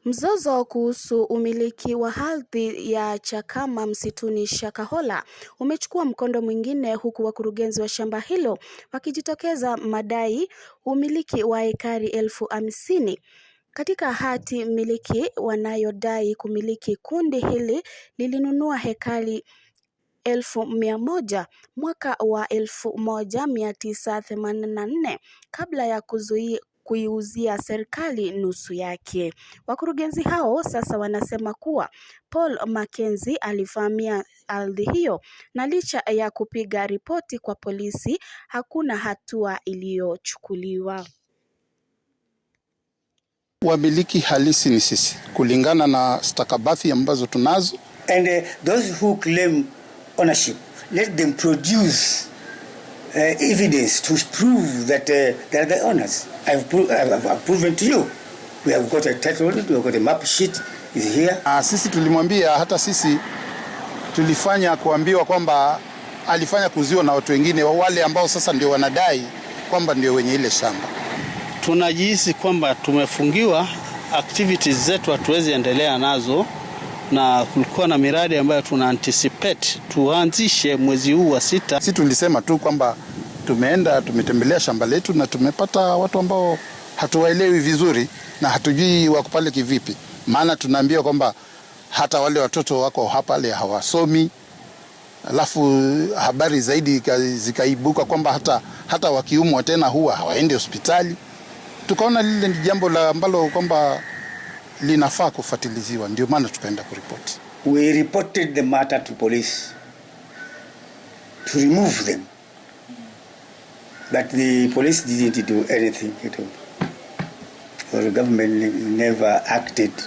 Mzozo kuhusu umiliki wa ardhi ya Chakama msituni Shakahola umechukua mkondo mwingine huku wakurugenzi wa shamba hilo wakijitokeza madai umiliki wa ekari 50,000. Katika hati miliki wanayodai kumiliki, kundi hili lilinunua hekari 100,000 mwaka wa 1984 kabla ya kuiuzia serikali nusu yake. Wakurugenzi hao sasa wanasema kuwa Paul Mackenzie alivamia ardhi hiyo na licha ya kupiga ripoti kwa polisi hakuna hatua iliyochukuliwa. Wamiliki halisi ni sisi kulingana na stakabadhi ambazo tunazo. And those who claim ownership, let them produce evidence to prove that they are the owners. I've proven to you. We have got a title, we have got a map sheet is here. Sisi tulimwambia, hata sisi tulifanya kuambiwa kwamba alifanya kuuziwa na watu wengine wale ambao sasa ndio wanadai kwamba ndio wenye ile shamba. Tunajihisi kwamba tumefungiwa activities zetu, hatuwezi endelea nazo, na kulikuwa na miradi ambayo tuna anticipate tuanzishe mwezi huu wa 6. Sisi tulisema tu kwamba tumeenda tumetembelea shamba letu na tumepata watu ambao hatuwaelewi vizuri na hatujui wako pale kivipi, maana tunaambiwa kwamba hata wale watoto wako hapa pale hawasomi. Alafu habari zaidi zikaibuka kwamba hata wakiumwa tena huwa hawaendi hospitali. Tukaona lile ni jambo la ambalo kwamba linafaa kufuatiliziwa, ndio maana tukaenda kuripoti. We reported the matter to police to remove them, but the police didn't do anything at all. The government never acted.